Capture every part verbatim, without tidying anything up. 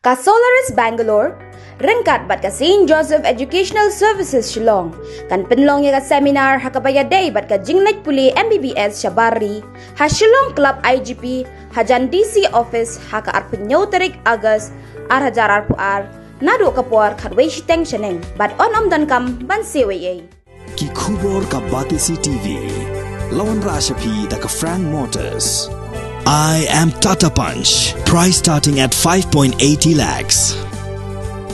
Ka Solaris Bangalore ryngkat bad ka Saint Joseph Educational Services Shillong kan pynlong ïa ka seminar ha kaba ïadei bad ka jingleit pule M B B S shabar ri ha Shillong Club I G P hajan D C Office ha ka arphew hynñiew tarik August ar hajar arphew ar naduh ka por khatwei shiteng shaneng bad yn ym donkam ban siew ei ei. Ki khubor ka Batesi T V. La wanrah sha phi da ka Frank Motors. I am Tata Punch. Price starting at five point eighty lakhs.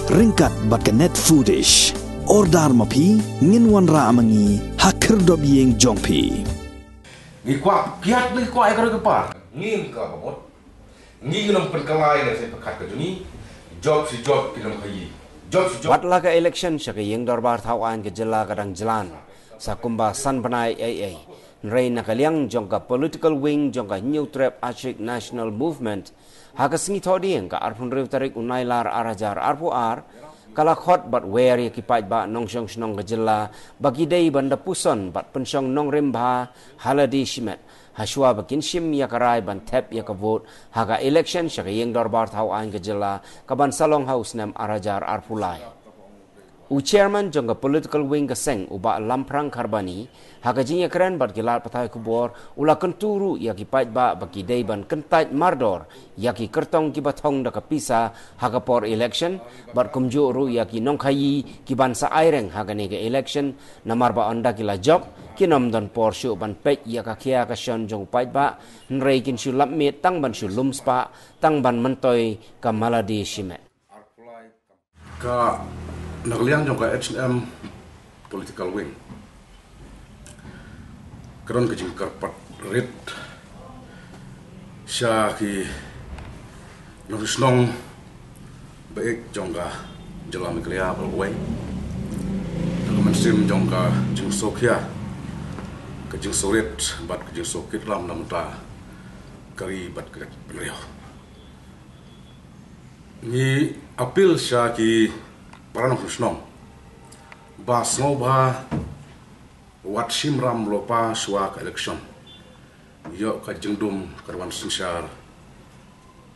Ryngkat bad ka Net Foodish. Order ma phi, ngin wanrah ma ngi ha khyrdop ïing jong phi. Ngi kwah kiad, ngi kwah ïa ka roi ka par. Ngim ka bamut. Ngi ngin ym pynkylla ïa ka sait pyrkhat ka jong ngi. Jop shi jop ki nongkhaïi. Jop shi jop. Wat la ka election sha ka ïing dorbar thaw aiñ ka jylla ka dang jlan sa kumba san bnai ei ei. Hynrei na ka liang jong ka political wing jong ka Hynñiewtrep Achik National Movement, ha ka sngi Thohdieng ka arphew hynriew tarik u Nailar ar hajar arphew ar, ka la khot bad wer ïa ki paidbah nongshong shnong ka jylla ba ki dei ban da puson bad pynshong nongrim bha ha lade shimet hashwa ba kin shim ïa ka rai ban thep ïa ka vote ha ka election sha ka ïing dorbar thaw aiñ ka jylla ka ban sa long ha u snem ar hajar arphew lai. U chairman jong ka political wing ka seng, u Bah Lamphrang Kharbani, ha ka jingïakren bad ki lad pathai khubor, u la kyntu ruh ïa ki paidbah ba ki dei ban kyntait mardor ïa ki kyrtong kiba thong da ka pisa ha ka por election bad kumjuh ruh ïa ki nongkhaïi ki ban sa aireng ha kane ka election, namar ba ynda ki la jop kin ym don por shuh ban peit ïa ka khia ka shon jong u paidbah, hynrei kin shu lap miet tang ban shu lum spah, tang ban myntoi ka malade shimet. Ka, na ka liang jong ka H and M political wing, ka don ka jingkyrpad rit sha ki nongshong shnong ba ïeit jong ka jylla Meghalaya baroh kawei, na ka mynsiem jong ka jingsngewkhia, ka jingsngewrit bad ka jingsngewkit ram na ka bynta ka ri bad ka jaitbynriew. Ngi appeal sha ki para nongshong shnong ba sngewbha wat shim ram lypa shuwa ka election, ïoh ka jingdum kan wan synshar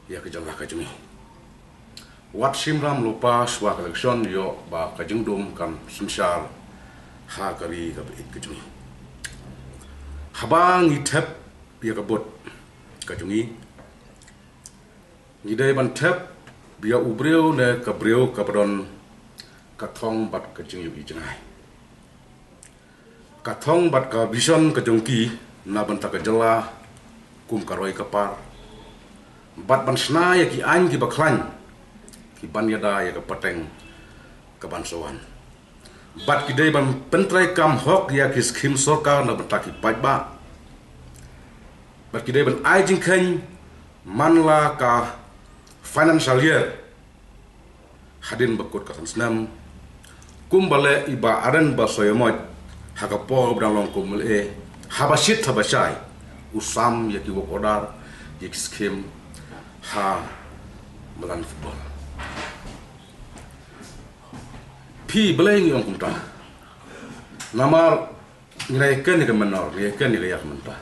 ïa ka jylla ka jong ngi. Wat shim ram lypa shuwa ka election, ïoh ba ka jingdum kan synshar ha ka ri kaba ïeit ka jong ngi. Haba ngi thep ïa ka vote ka jong ngi, ngi dei ban thep ïa u briew ne ka briew kaba don ka thong bad ka jingïohi jngai, ka thong bad ka vision ka jong ki na bynta ka jylla kum ka roi ka par, bad ban shna ïa ki aiñ kiba khlaiñ ki ban ïada ïa ka pateng ka ban sa wan. Bad ki dei ban pyntreikam hok ïa ki skhim sorkar na bynta ki paidbah. Bad ki dei ban ai jingkheiñ man la ka financial year, hadien ba kut ka san snem, kumba leh i Bah Ardent Basaiawmoit ha ka por ba dang long kum u M L A, haba shit haba shai u sam ïa ki work order, ïa ki skhim ha madan football. Phi, balei ngi ong kumta? Namar ngi la ïakren ïa ka mynnor, ngi la ïakren ïa ka ïa ka mynta.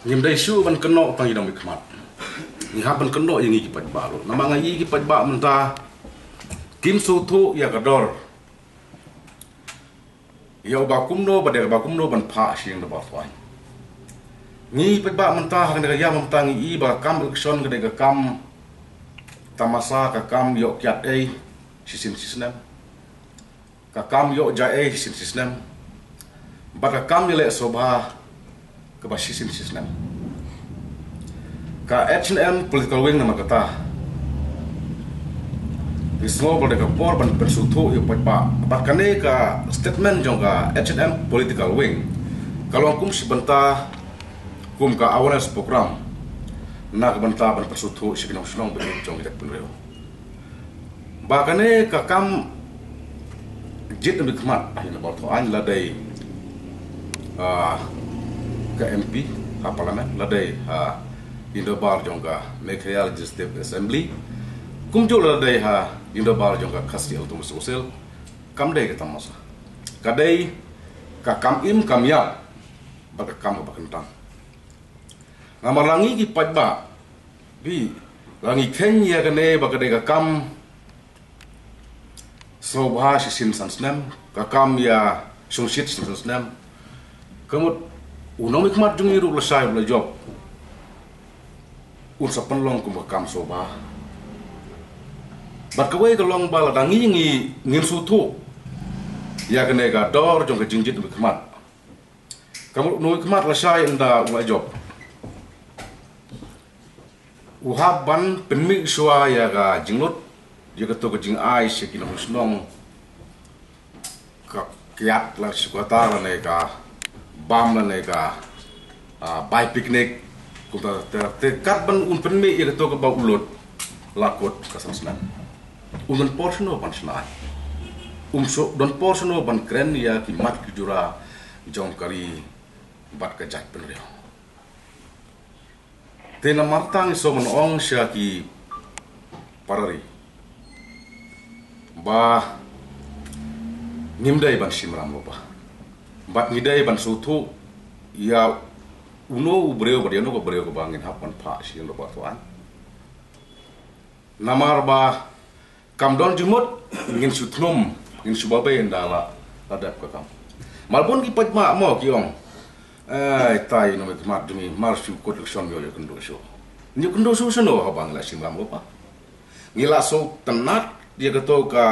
Ngim dei shuh ban kynnoh tang ïa nongmihkhmat. Ngi hap ban kynnoh ïa ngi ki paidbah ruh. Namar nga i ki paidbah mynta kim sngewthuh ïa ka dor, ïa uba kumno, ba dei ba kumno ban phah sha ïing dorbar thaw aiñ. Ngi paidbah mynta ha kane ka ïam mynta ngi i ba ka kam election ka dei ka kam tamasa, ka kam ïoh kiad ei shisien shisnem, ka kam ïoh jia ei shisien shisnem, bad ka kam ïaleh sngewbha kaba shisien shisnem. Ka H and M political wing namar kata ngi sngew ba dei ka por ban pynsngewthuh ïa u paidbah. Bad kane ka statement jong ka H and M political wing ka long kum shi bynta, kum ka awareness program na ka bynta ban pynsngewthuh sha ki nongshong shnong ba ïeit jong ka jaitbynriew. Ba kane ka kam jied nongmihkhmat ha ïing dorbar thaw aiñ, la dei, ah, ka M P ha Parliament, la dei ha ïing dorbar jong ka Meghalaya Legislative Assembly, kumjuh la dei ha ïing dorbar jong ka Khasi Autonomous Council, kam dei ka tamasa. Ka dei ka kam im kam ïap bad ka kam kaba kyntang. Namar la ngi ki paidbah, phi, Ngi kheiñ ïa kane ba ka dei ka kam sngewbha shisien san snem, ka kam ïa shongshit shisien san snem. Ka mut u nongmihkhmat jong ngi ruh lashai u la jop, un sa pynlong kum ka kam sngewbha. Bad kawei ka long ba lada ngi, ngi ngin sngewthuh ïa kane ka dor jong ka jingjied u nongmihkhmat. Ka mut u nongmihkhmat lashai ynda u la jop, u hap ban pynmih shuwa ïa ka jinglut, ïa kato ka jingai sha ki nongshong shnong, ka kiad la shu kata lane ka bam lane ka, ah, bai picnic. Kumta te, te kat ban un pynmih ïa kato kaba u lut, la kut ka san snem. Un don por shano ban shna ai? Un shu don por shano ban kren ïa ki mat ki jura jong ka ri bad ka jaitbynriew? Te namar kata ngi sngewbha ban ong sha ki para ri ba ngim dei ban shim ram lypa, bad ngi dei ban sngewthuh ïa uno u briew bad ïa uno ka briew kaba ngin hap ban phah sha ki nongbar thaw aiñ. Namar ba kam don jingmut ngin shu thnum, ngin shu babe ynda la, la dep ka kam. Mar bun ki paidbah mo ki ong, "Ai, tai nongmihkhmat jong ngi, mar shu kut election ïoh ïakynduh shuh." Ngi ïakynduh shuh shano haba ngi la shim ram lypa? Ngi la sngewtynnat ïa kato ka,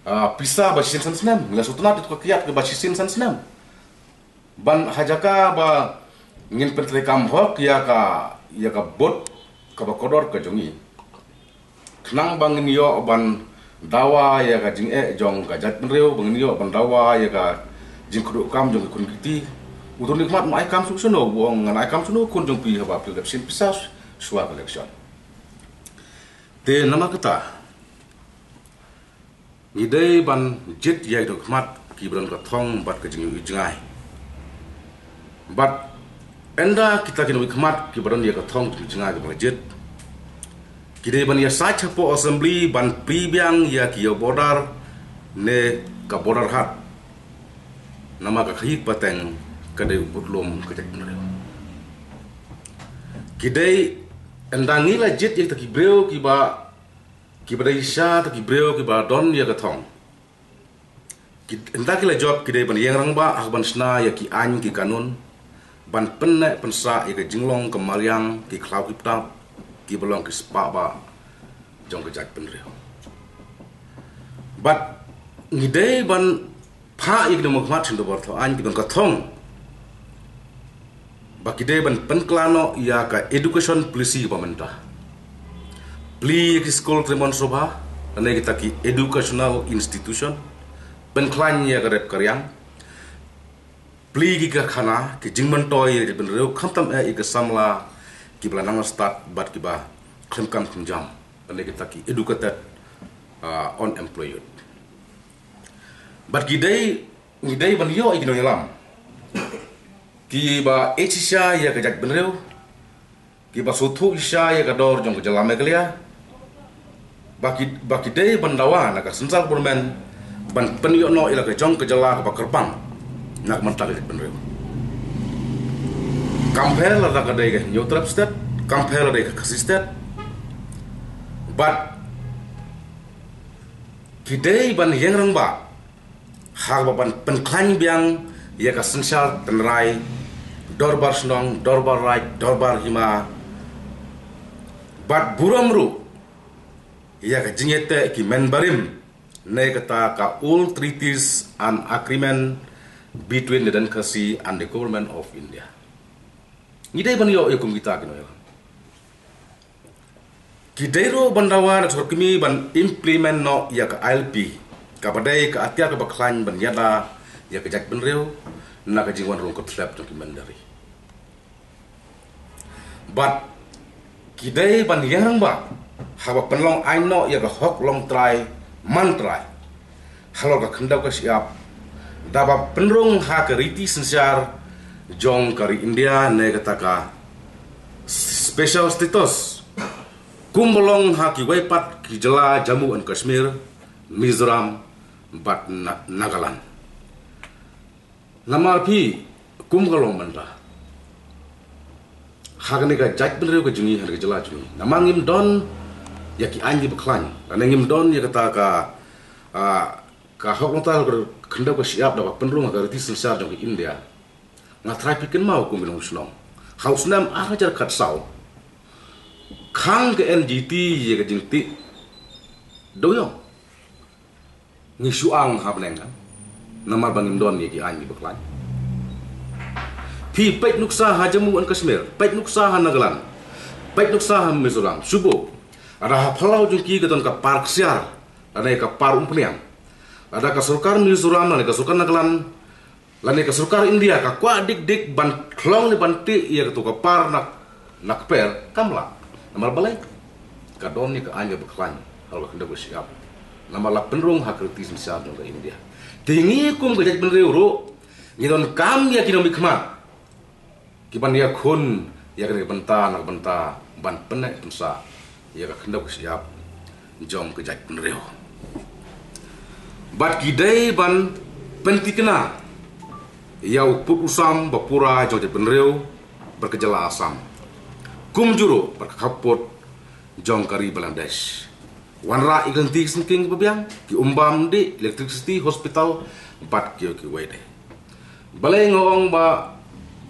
ah, pisa ba shisien san snem, ngi la sngewtynnat ïa kato ka kiad kaba shisien san snem. Ban ha jaka ba ngin pyntreikam hok ïa ka, ïa ka vote kaba kordor ka jong ngi, khnang ba ngin ïoh ban dawa ïa ka jingeh jong ka jaitbynriew, ba ngin ïoh ban dawa ïa ka jingkyrduh kam jong ki khun ki kti, u nongmihkhmat un ai kam shuh shano, u ong, "Ngan ai kam shuh shano khun jong phi haba phi la dep shim pisa shuwa ka election?" Te namar kata ngi dei ban jied ïa ki nongmihkhmat kiba don ka thong bad ka jingïohi jngai. Bad ynda kita ki nongmihkhmat kiba don ïa ka thong jingïohi jngai kiba la jied, ki dei ban ïasaid hapoh Assembly ban plie biang ïa ki ïew border ne ka border haat. Namar ka khaïi pateng ka dei u budlum ka jaitbynriew. Ki dei, ynda ngi la jied ïa kita ki briew kiba, kiba dei shisha kita ki briew kiba don ïa ka thong, ki, ynda ki la jop, ki dei ban ïeng rangbah ha kaba shna ïa ki aiñ ki kanun, ban pynneh pynsah ïa ka jinglong ka mariang, ki khlaw ki btap kiba long ki spah bah jong ka jaitbynriew. Bad ngi dei ban phah ïa ki nongmihkhmat sha ki nongbar thaw aiñ kiba don ka thong ba ki dei ban pynkylla noh ïa ka education policy ba mynta. Plie ïa ki skul trei mon sngewbha lane kita ki educational institution, pynkhlaiñ ïa ka rep ka riang, plie ki karkhana, ki jingmyntoi ïa ki bynriew, khamtam eh ïa ki samla kiba la nang stad bad kiba khlem kam khlem jam, lane kita ki educated, ah, unemployed. Bad ki dei, ngi dei ban ïoh ïa ki nongïalam kiba ïeit shisha ïa ka jaitbynriew, kiba sngewthuh shisha ïa ka dor jong ka jylla Meghalaya, ba ki, ba ki dei ban dawa na ka central government ban pynïoh noh ïa la ka jong ka jylla kaba kyrpang na ka bynta ka jaitbynriew. Kam pher lada ka dei ka Hynñiewtrep State, kam pher lada ka dei ka Khasi State. Bad ki dei ban ïeng rangbah ha kaba ban pynkhlaiñ biang ïa ka synshar tynrai, dorbar shnong, dorbar raij, dorbar hima, bad burom ruh ïa ka jingïateh ki mynbarim ne kata ka Old Treaties and Agreement between the Didan Khasi and the Government of India. Ngi dei ban ïoh ïa kum kita ki nongïalam. Ki dei ruh ban dawa na ka sorkar kmie ban implement noh ïa ka I L P, kaba dei ka atiar kaba khlaiñ ban ïada ïa ka jaitbynriew na ka jingwan rung kyrthlep jong ki mynder ri. Bad ki dei ban ïeng rangbah ha kaba pynlong aiñ noh ïa ka hok long trai man trai halor ka khyndew ka shyiap, da kaba pynrung ha ka riti synshar jong ka ri India ne kata ka special status, kumba long ha kiwei pat ki jylla Jammu and Kashmir, Mizoram bad Na-, Nagaland. Namar phi, kum ka long mynta, Ha kane ka jaitbynriew ka jong ngi, ha ka jylla jong ngi, namar ngim don ïa ki aiñ kiba khlaiñ, lane ngim don ïa kata ka, ah, ka hok longtar, ka khyndew ka shyiap da ba pynrung ha ka riti synshar jong ka India. Nga trai phi kynmaw kum ki nongshong shnong, ha u snem ar hajar khatsaw, khang ka N G T ïa ka jingtih dewiong. Ngi shu ang ha bneng, ha? Namar ba ngim don ïa ki aiñ kiba khlaiñ. Phi peit nuksa ha Jammu and Kashmir, peit nuksa ha Nagaland, peit nuksa ha Mizoram, shu bud. Lada ha phyllaw jong ki ka don ka par ksiar, lane ka par umphniang, lada ka sorkar Mizoram lane ka sorkar Nagaland lane ka sorkar India ka kwah dik dik ban khlong ne ban tih ïa kato ka par na, na kper, kam lah. Namar balei? Ka don ïa ka aiñ kaba khlaiñ halor ka khyndew ka shyiap, namar la pynrung ha ka riti synshar jong ka India. Te ngi kum ka jaitbynriew ruh ngi donkam ïa ki nongmihkhmat kiban ïakhun ïa kane ka bynta na ka bynta ban pynneh pynsah ïa ka khyndew ka shyiap jong ka jaitbynriew. Bad ki dei ban pyntikna ïa u pud u sam ba pura jong ka jaitbynriew bad ka jylla Assam, kumjuh ruh bad ka khappud jong ka ri Bangladesh. Wanrah ïa ki lynti ki syngkien kiba biang, ki umbam dih, electricity, hospital bad kiwei kiwei de. Balei nga ong ba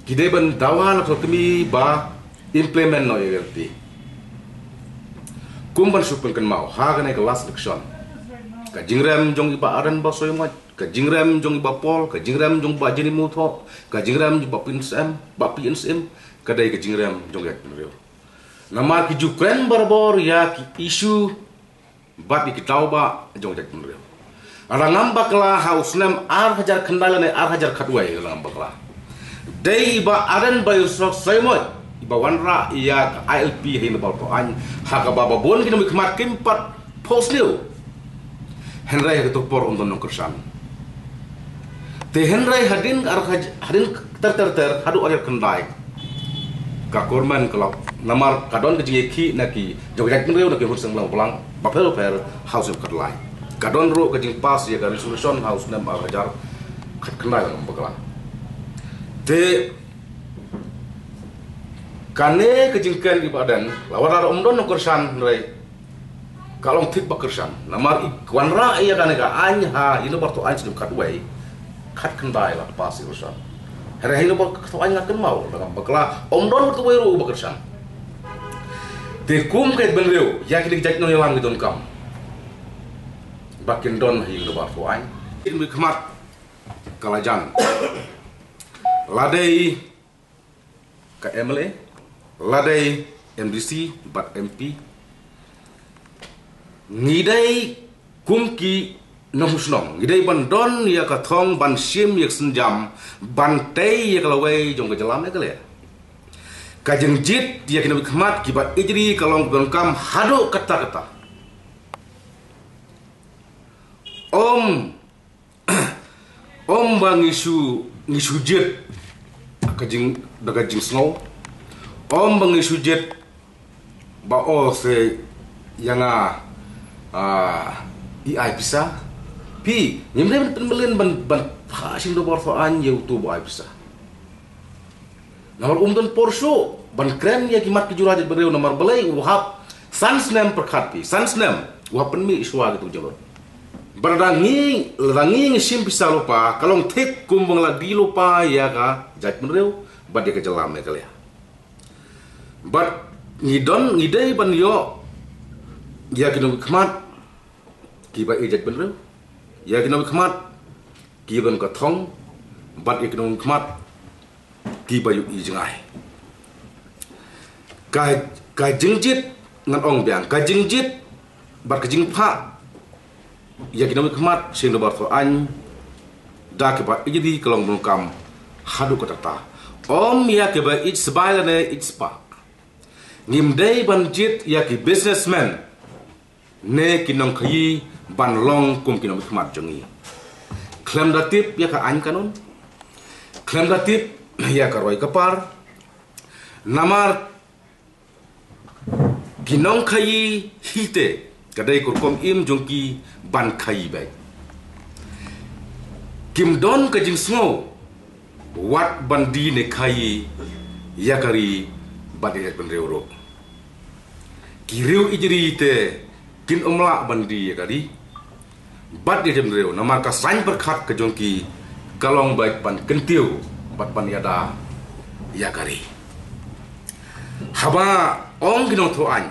ki dei ban dawa na ka kmie ba implement noh ïa ka lynti? Kum ban shu pynkynmaw, ha kane ka last election, ka jingrem jong i Bah Ardent Basaiawmoit, ka jingrem jong i Bah Paul, ka jingrem jong i Bah Jenny Mawthoh, ka jingrem jong i Bah P N C M, Bah P N C M, ka dei ka jingrem jong ka jaitbynriew. Namar ki ju kren barabor ïa ki issue bad ïa ki daw ba jong ka jaitbynriew. Lada ngam bakla, ha u snem ar hajar khyndai lane ar hajar khatwei, lada ngam bakla, dei i Bah Ardent Basaiawmoit iba wanrah ïa ka I L P ha Ïing Dorbar Thaw Aiñ, ha kaba bun ki nongmihkhmat kim pat phohsniew. Hynrei ha kato ka por um don nongkyrshan. Te hynrei hadien ka ar haj-, hadien ter ter ter haduh ar hajar khyndai, ka government ka la, namar ka don ka jingïakhih na ki jong ka jaitbynriew, na ki hur seng lang blang bapher bapher, ha u snem khatlai. Ka don ruh ka jingpass ïa ka resolution ha u snem ar hajar khatkhyndai, lada ngam bakla. Te kane ka jingkren i Bah Ardent, la wat la um don nongkyrshan, hynrei ka long thik ba kyrshan. Namar i wanrah ïa kane ka aiñ ha Ïing Dorbar Thaw Aiñ snem khatwei, khatkhyndai la pass ïa ka resolution. Hynrei ha Ïing Dorbar Thaw Aiñ, nga kynmaw, lada ngam bakla, um don wat uwei ruh uba kyrshan. Te kum ka jaitbynriew, ïa kine ki jait nongïalam ngi donkam ba kin don ha Ïing Dorbar Thaw Aiñ. Ki nongmihkhmat ka la jan, la dei ka M L A, la dei M D C bad M P, ngi dei kum ki nongshong shnong, ngi dei ban don ïa ka thong ban shim ïa ka sienjam, ban tei ïa ka lawei jong ka jylla Meghalaya. Ka jingjied ïa ki nongmihkhmat kiba ïeit ri ka long kaba donkam haduh katta katta. Ym Ym ba ngi shu, ngi shu jied ka jing, da ka jingsngew. Ym ba ngi shu jied ba, o, se ïa nga, ah, i ai pisa. Phi, ngim dei ban pynmlien ban, ban phah sha Ïing Dorbar Thaw Aiñ ïa uto ba ai pisa. Namar um don por shuh ban kren ïa ki mat ki jura jaitbynriew, namar balei? U hap san snem, pyrkhat phi, san snem u hap pynmih shuwa kito ki jinglut. Bad lada ngi, lada ngi ngi shim pisa lypa, ka long thik kum ba ngi la die lypa ïa ka jaitbynriew bad ïa ka jylla Meghalaya. Bad ngi don, ngi dei ban ïoh ïa ki nongmihkhmat kiba ïeit jaitbynriew, ïa ki nongmihkhmat kiba don ka thong, bad ïa ki nongmihkhmat kiba ïohi jngai. Ka, ka jingjied, ngan ong biang, ka jingjied bad ka jingphah ïa ki nongmihkhmat sha Ïing Dorbar Thaw Aiñ da kiba ïeit ri ka long ba donkam haduh katta katta. Ym ïa kiba ïeit sbai lane ïeit spah. Ngim dei ban jied ïa ki businessmen ne ki nongkhaïi ban long kum ki nongmihkhmat jong ngi. Khlem da tip ïa ka aiñ kanun, khlem da tip ïa ka roi ka par. Namar ki nongkhaïi hi te, ka dei ka rukom im jong ki ban khaïi beit. Kim don ka jingsngew wat ban die ne khaïi ïa ka ri bad ïa ka jaitbynriew ruh. Ki riew ijri te kin ym lah ban die ïa ka ri bad ïa ka jaitbynriew, namar ka saiñ pyrkhat ka jong ki ka long beit ban kyntiew bad ban ïada ïa ka ri. Haba ong ki nongthoh aiñ,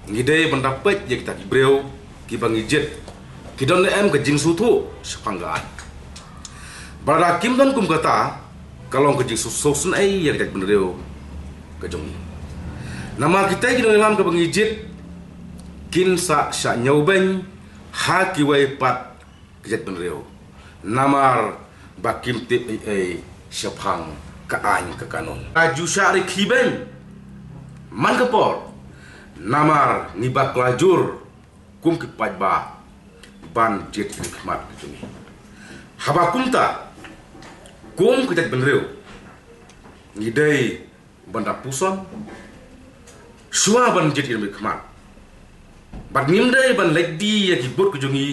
ngi dei ban da peit ïa kita ki briew kiba ngi jied, ki don ne em ka jingsngewthuh shaphang ka aiñ. Ba lada kim don kum kata, ka long ka jingsngewsynei ïa ka jaitbynriew ka jong ngi. Namar kita ki nongïalam kiba ngi jied kin sa shah ñiewbeiñ ha kiwei pat ka jaitbynriew, namar ba kim tip ei ei shaphang ka aiñ ka kanun. Ka ju shah rkhie beiñ man ka por, namar ngi bakla jur kum ki paidbah ban jied ïa ka khmat ka jong ngi. Haba kumta, kum ka jaitbynriew, ngi dei ban da puson shuwa ban jied ïa ka khmat. Bad ngim dei ban leit die ïa ki vote ka jong ngi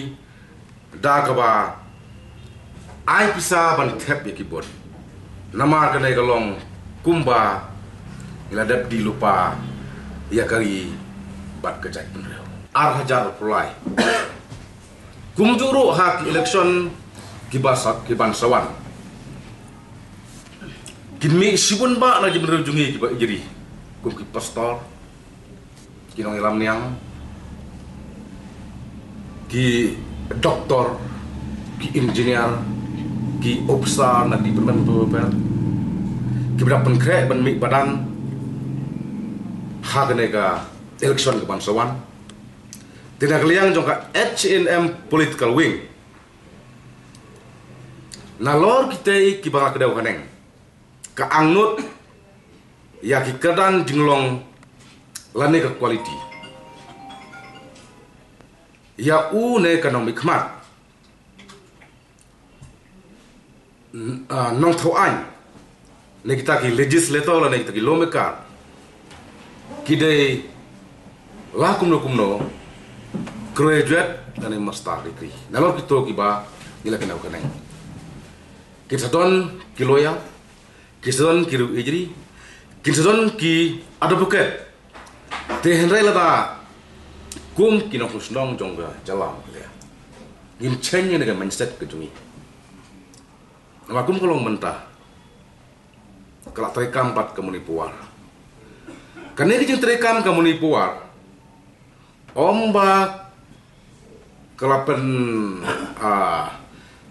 da kaba ai pisa ban thep ïa ki vote. Namar kane ka long kumba ngi la dep die lypa ïa ka ri bad ka jaitbynriew. Ar hajar arphew lai, kumjuh ruh ha ki election kiba sa, kiban sa wan, kin mih shibun bah na ki bynriew jong ngi kiba ijri, kum ki pastor, ki nongïalam niam, ki doktor, ki engineer, ki ophisar na ki department bapher bapher, kiba da pynkhreh ban mih madan ha kane ka election kaban sa wan. Te na ka liang jong ka H A N M political wing, nalor kitei kiba nga kdew haneng, ka angnud ïa ki kyrdan jinglong lane ka quality ïa une ka nongmihkhmat, n-, ah, nongthoh aiñ, ne kita ki legislator lane kita ki lawmaker, ki dei la kumno kumno graduate lane master degree. Nalor kito kiba ngi la kynnoh kane, kin sa don ki lawyer, kin sa don ki riew ijri, kin sa don ki advocate. Te hynrei lada kum ki nongshong shnong jong ka jylla Meghalaya, ngim change ïa kane ka mindset ka jong ngi. Namar kum ka long mynta, ka la treikam bad ka Manipur. Kane ka jingtreikam ka Manipur, ym ba ka la pyn, ah,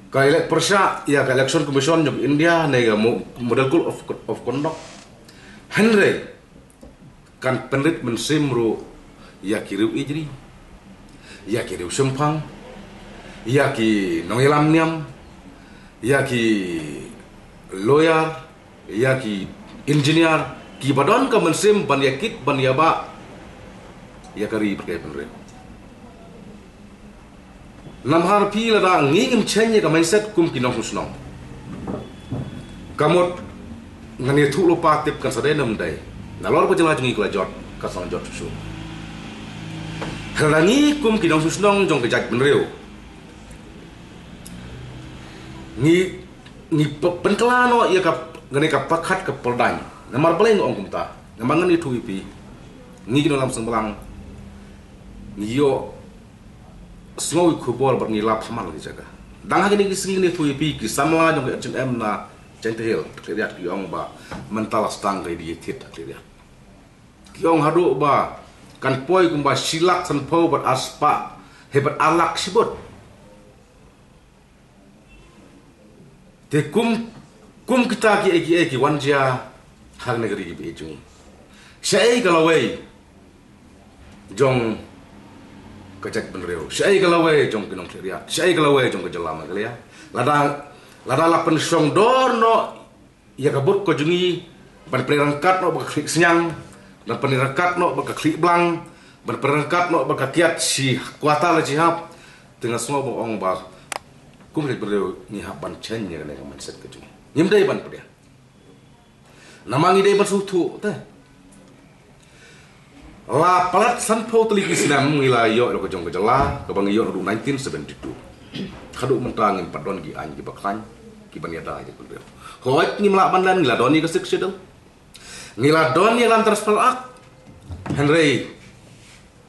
ka elek pyrshah ïa ka Election Commission jong India ne ka mo-, Model Code of, of Conduct. Hynrei kan pynrit mynsiem ruh ïa ki riew ijri, ïa ki riew shemphang, ïa ki nongïalam niam, ïa ki lawyer, ïa ki engineer, kiba don ka mynsiem ban ïa kit ban ïa bah ïa ka ri bad ka jaitbynriew. Namar phi, lada ngi ngim change ïa ka mindset kum ki nongshong shnong, ka mut ngan ïathuh lypa tip kan sa dei ne ym dei. Nalor ba jylla jong ngi ka la jot, ka sa jot shuh shuh. Lada ngi kum ki nongshong shnong jong ka jaitbynriew, ngi, ngi pynkylla noh ïa ka, kane ka pyrkhat ka pyrdain. Namar balei nga ong kumta? Namar ngan ïathuh ïa phi, ngi ki nongïalam seng blang, ngi ïoh sngew ïa ka khubor bad ngi lap ha man la ki jaka. Dang ha kine ki sngi ngan ïathuh ïa phi, ki samla jong ka H A N M na Jaintia Hills, Khliehriat, ki ong ba mynta la sdang ka ïa thied ha Khliehriat. Ki ong haduh ba kan poi kumba shi lak sanphew bad ar spah, hynrei bad ar lak shi vote. Te kum, kum kita kiei kiei ki wan jia ha kane ka ri kiba ïeit jong ngi. Shaei ka lawei jong ka jaitbynriew, shaei ka lawei jong ki nong Khliehriat, shaei ka lawei jong ka jylla Meghalaya, lada, lada la pynshong dor noh ïa ka vote ka jong ngi, ban pynryngkat noh bad ka khlieh sniang, ban pynryngkat noh bad ka khlieh blang, ban pynryngkat noh bad ka kiad shi kwata la shi hap, te nga sngew ba ong ba kum ka jaitbynriew ngi hap ban change ïa kane ka mindset ka jong ngi. Ngim dei ban pdiang. Namar ngi dei ban sngewthuh te, la palat sanphew tylli ki snem ngi la ïoh ïa la ka jong ka jylla kaba ngi ïoh naduh nineteen seventy-two. Haduh mynta ngim pat don ki aiñ kiba khlaiñ kiban ïada ïa ka jaitbynriew. Hooid, ngim lah ban len, ngi la don ïa ka Sixth Schedule. Ngi la don ïa ka Land Transfer Act, hynrei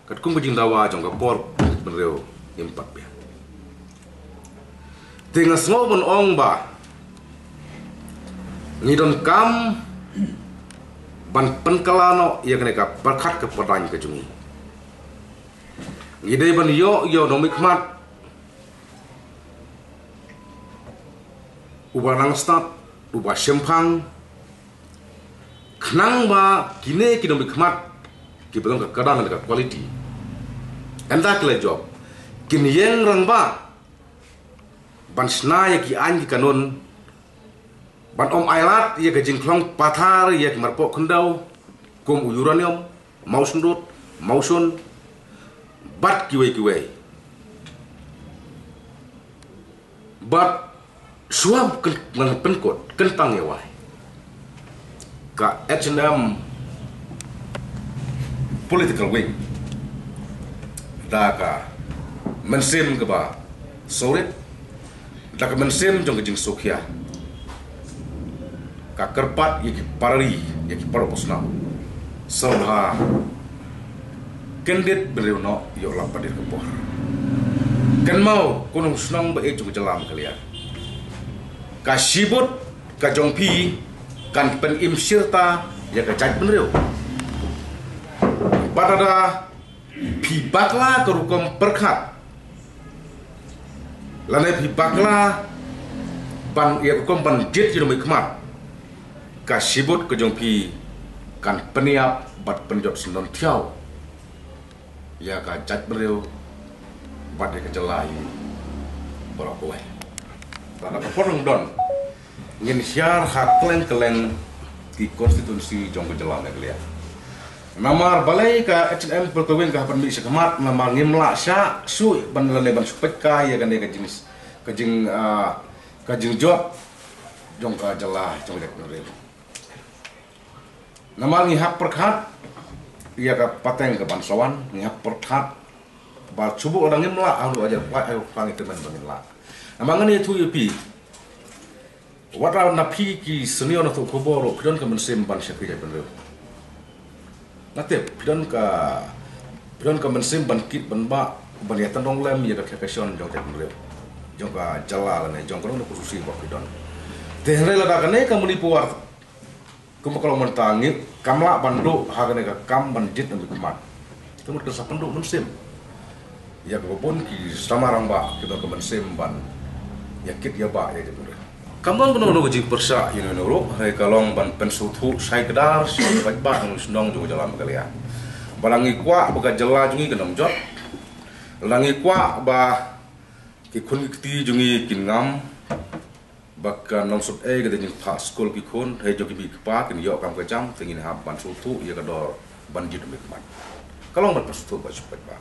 katkum ka jingdawa jong ka por, bynriew ngim pat biang. Te nga sngew ban ong ba ngi donkam ban pynkylla noh ïa kane ka pyrkhat ka pyrdain ka jong ngi. Ngi dei ban ïoh ïa u nongmihkhmat uba nang stad, uba shemphang, khnang ba kine ki nongmihkhmat kiba long ka kyrdan ka quality, ynda ki la jop, kin ïeng rangbah ban shna ïa ki aiñ ki kanun, ban ym ailad ïa ka jingkhlong pathar ïa ki marpoh khyndew kum u uranium, mawsynrut, mawsun, bad kiwei kiwei. Bad shuwa kyn-, ngan pynkut, kyntang ïa wai, ka H and M political wing, da ka mynsiem kaba surit, da ka mynsiem jong ka jingsngewkhia, ka kyrpad ïa ki para ri, ïa ki para u paw shnong, sngewbha kyndit bynriew noh ïa u lap padir ka por. Kynmaw ko nong shnong ba ïeit jong ka jylla Meghalaya, ka shibut ka jong phi kan pynim shirta ïa ka jaitbynriew. Bad lada phi bakla ka rukom pyrkhat, lane phi bakla ban ïa ka rukom ban jied ïa u nongmihkhmat, ka shibut ka jong phi kan pynïap bad pynjot syndon thiaw ïa ka jaitbynriew bad ïa ka jylla hi baroh kawei. Lada ka por nang don, ngin hiar ha kylleng kylleng ki constituency jong ka jylla Meghalaya. Namar balei ka H and M political wing ka hap ban mih shakhmat, namar ngim lah shah shuh ban lane ban shu peit kai ïa kane ka jing, ka jing, ah, ka jingjop jong ka jylla, jong ka jaitbynriew. Namar ngi hap pyrkhat ïa ka pateng ka ban sa wan, ngi hap pyrkhat ba shu buh lada ngim lah, ha u ajar pla, ha u pla ngi tymmen ba ngin lah. Namar ngan ïathuh ïa phi, wat la na phi ki senior na thoh khubor ruh, phi don ka mynsiem ban shakri jaitbynriew. Nga tip phi don ka, phi don ka mynsiem ban kit ban bah, ban ïa tynrong lem ïa ka theh ka shon jong jaitbynriew, jong ka jylla lane jong ka nong ka susi ba phi don. Te hynrei lada kane ka Manipur, kumba ka long mynta, ngi kam lah ban duh ha kane ka kam ban jied nongmihkhmat. Te mut kan sa pynduh mynsiem ïa kaba bun ki samla rangbah kiba don ka mynsiem ban ïa kit ïa bah ïa jaitbynriew. Kam don kano kano ka jingpyrshah ïa uno uno ruh, hynrei ka long ban pynsngewthuh shai kdar sha ki paidbah nongshong shnong jong ka jylla Meghalaya. Ba lada ngi kwah ba ka jylla jong ngi kan ym jot, lada ngi kwah ba ki khun ki kti jong ngi kin ngam, ba kan ym sut ei ka dei jingphah skul ki khun, hynrei jong ki mei ki pa kin ïoh kam ka jam, te ngin hap ban sngewthuh ïa ka dor ban jied nongmihkhmat. Ka long ban pynsngewthuh ba shu peit ba.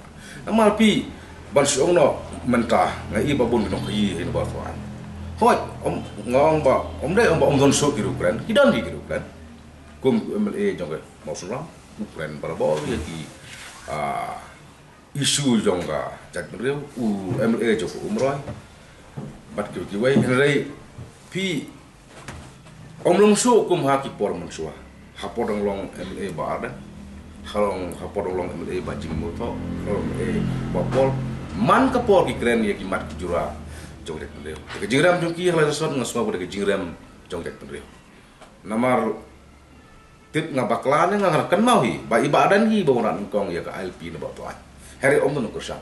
Namar phi ban shu ong noh mynta, nga i ba bun ki nongkhaïi ha University. Hooid, ym, nga ong ba ym dei ong ba ym don shuh ki riew kren, ki don ki riew kren. Kum u M L A jong ka Mawsynram, u kren barabor ïa ki, ah, issue jong ka jaitbynriew, u M L A jong ka Umroi bad kiwei kiwei, hynrei phi ym long shuh kum ha ki por mynshuwa. Ha por dang long M L A Bah Ardent, ha long, ha por dang long M L A Bah Jingmyntoi, ha long M L A Bah Paul, man ka por ki kren ïa ki mat ki jura jong ka jaitbynriew. Ka jingrem jong ki ha la ka sot nga sngew ba ka jingrem jong ka jaitbynriew. Namar tip nga bakla ne nga, nga kynmaw hi ba i Bah Ardent hi ba wanrah nyngkong ïa ka I L P na Bah Toh Ain. Hynrei ym don u kyrshan.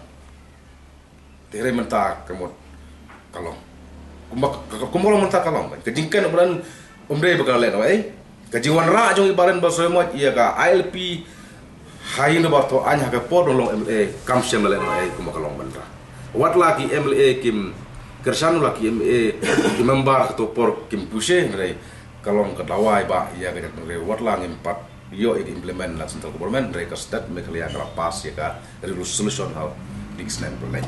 Te hynrei mynta ka mut ka long kumba ka, ka, kumba ka long mynta ka long. Ka jingkren u Bah Ardent ym dei ba ka leh noh ei. Ka jingwanrah jong i Bah Ardent Basaiawmoit ïa ka I L P ha ïing dorbar Toh Ain ha ka por dang long M L A, kam shym la leh noh ei kumba ka long mynta. Wat la ki M L A kim kyrshan, la ki M L A ki member ha kato por kim pyrshah, hynrei ka long ka dawa i Bah ïa ka jaitbynriew. Wat la ngim pat ïoh ïa ka implement na central government, hynrei ka state Meghalaya ka la pass ïa ka resolution ha u dei ki snem pyrleng.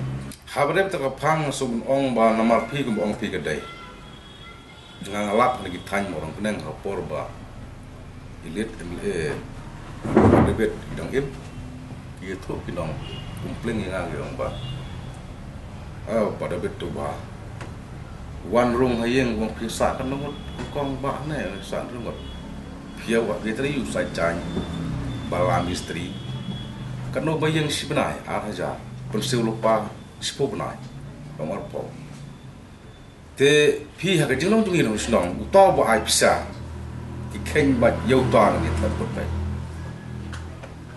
Haba dep ta ka phang shu ong ba namar phi kumba ong phi ka dei. Nga, nga lap na ki thaiñ Mawryngkneng ha por ba i late M L A David i dang im, ki ïathuh ki nongpynim ïa nga, ki ong ba, "Oh, Bah David, to ba wan rung ha ïing, wan phi sah kan ngut, kong ba ne sah kan ngut." Phi ïa wad phi trei ïa u Saijan ba la mistri. Katno ba ïeng shi bnai ar hajar, pynsiew lypa shiphew bnai. Long arphew. Te phi ha ka jinglong jong ngi nong shnong, uta ba ai pisa, ki kheiñ bad ïa uta ngi thep kut bai.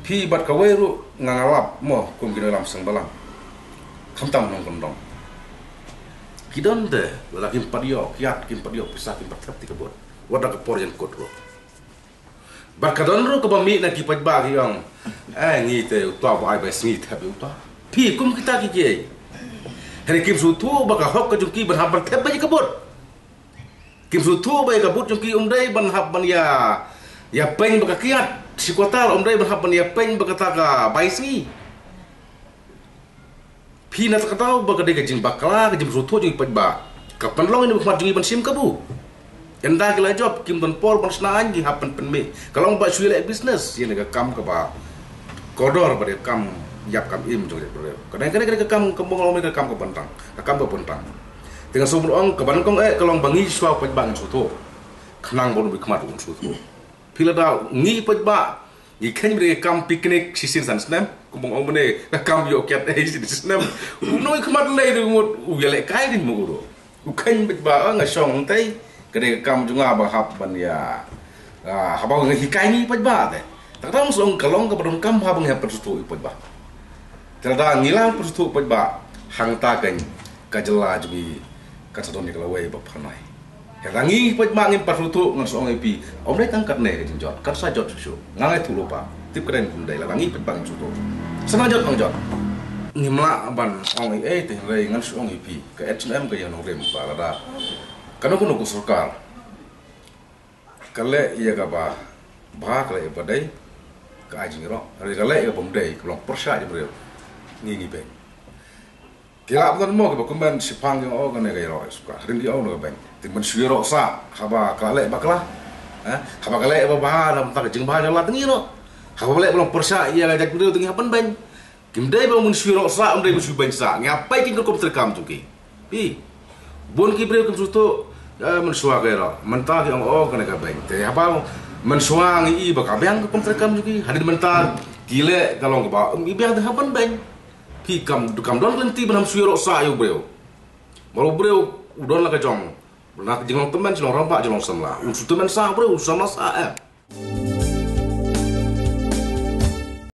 Phi bad kawei ruh nga nga lap mo kum ki nongïalam seng balang. Khamtam nongkyndong. Ki don de, lada kim pat ïoh kiad, kim pat ïoh pisa, kim pat thep ti ka bud. Wat da ka por ïeng kut ruh. Bad ka don ruh kaba mih na ki paidbah ki ong, eh, ngi te uta ba ai bai sngi thep ïa uta. Phi kum kita ki kiei. Hynrei kim sngewthuh ba ka hok ka jong ki ban hap ban thep ba ïa ka bud. Kim sngewthuh ba ïa ka bud jong ki ym dei ban hap ban ïa, ïa peiñ ba ka kiad shi kwatar, ym dei ban hap ban ïa peiñ ba kata ka bai sngi. Phi na ta ka daw ba ka dei ka jingbakla, ka jingsngewthuh jong i paidbah. Ka pynlong ïa u khmat jong i ban shim kabu. Ynda ki la jop, kim don por ban shna aiñ, ki hap pyn pynmih. Ka long ba shu ïaleh business, ïa ne ka kam kaba kordor ba dei kam ïap kam im jong i briew. Ka dei ka dei ka kam ka bong long ka kam ka bentang, ka kam ka bentang. Te nga sngewbha ong kaba nyngkong eh ka long ba ngi shuwa paidbah ngin sngewthuh. Khnang ba u khmat un sngewthuh. Phi lada ngi paidbah ngi kheiñ ba dei ka kam picnic shisien san snem, kum ba ong mynne ka kam ïoh kiad ei shisien snem. U nongkhmat lei dei mut u ïalehkai dei mo u ruh. U kheiñ beit ba, ah, nga shong hangtei, ka dei ka kam jong nga ba hap ban ïa, ah, haba nga hikai ngi paidbah te. Te kata nga shu ong ka long kaba donkam haba ngi hap pynsngewthuh ïa paidbah. Te lada ngi la pynsngewthuh paidbah, hangta kan ka jylla jong ngi kan sa don ïa ka lawei ba phyrnai. Lada ngi paidbah ngim pynsngewthuh, ngan shu ong ïa phi, ym dei tang katne ka jingjot, kan sa jot shuh shuh. Nga nga ïathuh lypa, tip ka dei kum dei, lada ngi paidbah ngim sngewthuh. Sa nang jot nang jot. Ngim lah ban ong ei ei te hynrei ngan shu ong ïa phi. Ka H N M ka ïa nongrim ba lada kano kano ka sorkar ka leh ïa kaba bha, ka leh ïa ba dei, ka ai jingïaroh. Hynrei ka leh ïa ba ym dei, ka long pyrshah ïa briew, ngi ngi beiñ. Ki lah ban mo kiba kumne shiphang ki ong, oh, kane ka ïaroh ïa sorkar. Hadien ki ong na ka beiñ. Te mynshuwa ïaroh sah haba ka leh bakla. Eh, haba ka leh ba bha na bynta ka jingbha jong la te ngi ïaroh. Haba leh ba long pyrshah ïa ka jaitbynriew te ngi hap ban beiñ. Kim dei ba mynshuwa ïaroh sah, ym dei mynshuwa beiñ sah. Ngi hap peit ki rukom treikam jong ki. Phi. Bun ki briew kim sngewthuh, eh, mynshuwa ka ïaroh. Mynta ki ong, oh, kane ka beiñ. Te haba mynshuwa ngi i ba ka biang ka rukom treikam jong ki. Hadien mynta ki leh ka long kaba ym i biang te hap ban beiñ. Phi, kam, kam don ka lynti ban hap shu ïaroh sah ïa u briew. Ba u briew u don la ka jong. Na ka jinglong tymmen, jinglong rangbah, jinglong samla. Un shu tymmen sah u briew, un shu samla sah, eh.